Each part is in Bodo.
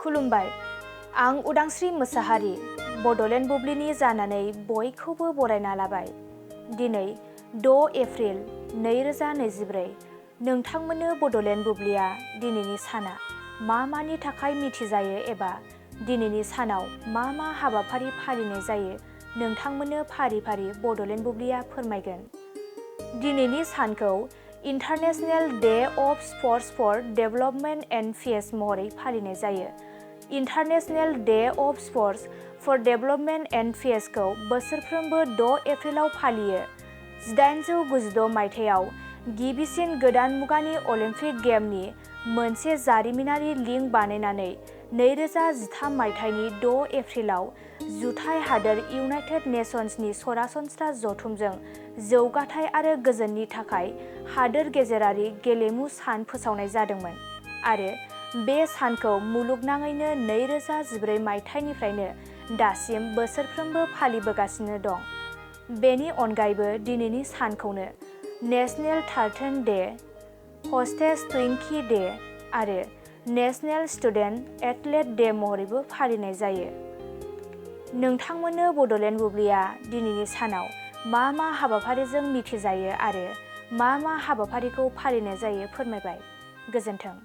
खुलुमबाय आं उदांस्रि मोसाहारि बड'लेण्ड बुब्लिनि जानानै बयखौबो बरायना लाबाय। दिनै 6 एप्रिल 2024 नोंथांमोननो बड'लेण्ड बुब्लिया दिनैनि साना मानि थाखाय मिथिजायो एबा दिनैनि सानाव मा हाबाफारि फालिनाय जायो नोंथांमोननो फारि फारि बड'लेण्ड बुब्लिया फोरमायगोन। दिनैनि सानखौ international day of sports for development and peace महरै फालिनाय जायो। International day of sports for development and पिसखौ बोसोरफ्रोमबो 6 एप्रिलाव फालियो। 1896 मायथाइयाव गिबिसिन गोदान मुगानि अलिम्पिक गेमनि मोनसे जारिमिनारि लिंक बानायनानै 2013 मायथाइनि 6 एप्रिलाव जुथाइ हादोर इउनाइटेड नेशन्सनि सरासनस्रा जथुमजों जौगाथाय आरो गोजोननि थाखाय हादोर गेजेरारि गेलेमु सान फोसावनाय जादोंमोन आरो बे सानखौ मुलुगनाङैनो 2014 मायथाइनिफ्रायनो दासिम बोसोरफ्रोमबो फालिबोगासिनो दं। बेनि अनगायैबो दिनैनि सानखौनो national tartan day, hostess twinkie day आरो नेशनेल स्टुडेन्ट एथलेट डे महरैबो फालिनाय जायो। नोंथांमोननो बड'लेण्ड बुब्लिया दिनैनि सानाव मा हाबाफारिजों मिथिजायो आरो मा हाबाफारिखौ फालिनाय जायो फोरमायबाय। गोजोन्थों।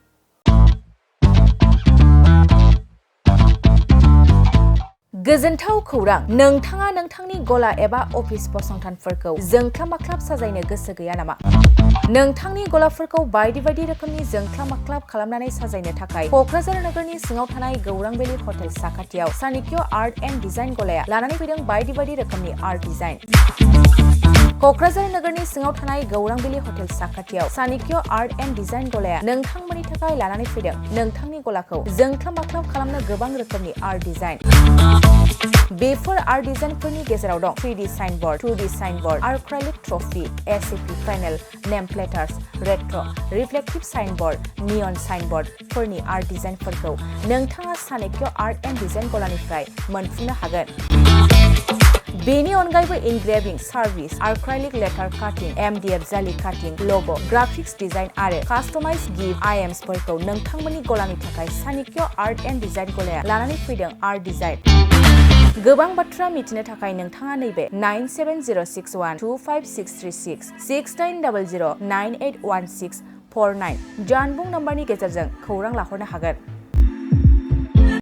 गोजोनथाव खौरां! नोंथाङा नोंथांनि गला एबा अफिस फसंथानफोरखौ जोंख्लाब-माख्लाब साजायनो गोसो गैया नामा? नोंथांनि गलाफोरखौ बायदि रोखोमनि जोंख्लाब-माख्लाब खालामनानै साजायनो थाखाय क'क्राझार नोगोरनि सिङाव थानाय गौरां भेलि हटेल साखाथियाव चाणक्य आर्ट एन्ड डिजाइन गलाया लानानै फैदों बायदि रोखोमनि आर्ट डिजाइन। क'क्राझार नोगोरनि सिङाव थानाय गौरां भेलि हटेल साखाथियाव चाणक्य आर्ट एन्ड डिजाइन गलाया नोंथांमोननि थाखाय लानानै फैदों नोंथांनि गलाखौ जोंख्लाब-माख्लाब खालामनो गोबां रोखोमनि आर्ट डिजाइन। बेफोर आर्ट डिजाइनफोरनि गेजेराव दं 3D signboard, 2D signboard, acrylic trophy, ACP panel, name plates, retro', reflective signboard, neon साइनबोर्डफोरनि आर्ट डिजाइनफोरखौ नोंथाङा चाणक्य आर्ट एन्ड डिजाइन गलानिफ्राय मोनफुंनो हागोन। बेनि अनगायैबो इनग्रेभिं सार्भिस, आर्क्राइलिक लेटार काटिं, MDF जालि काटिं, लग', ग्राफिक्स डिजाइन आरो कास्टमाइज गिफ्ट आइटेम्सफोरखौ नोंथांमोननि गलानि थाखाय चाणक्य आर्ट एन्ड डिजाइन गलाया लानानै फैदों आर्ट डिजाइन। गोबां बाथ्रा मिथिनो थाखाय नोंथाङा नैबे 9706125636 6900981649 जानबुं नम्बरनि गेजेरजों खौरां लाहरनो हागोन।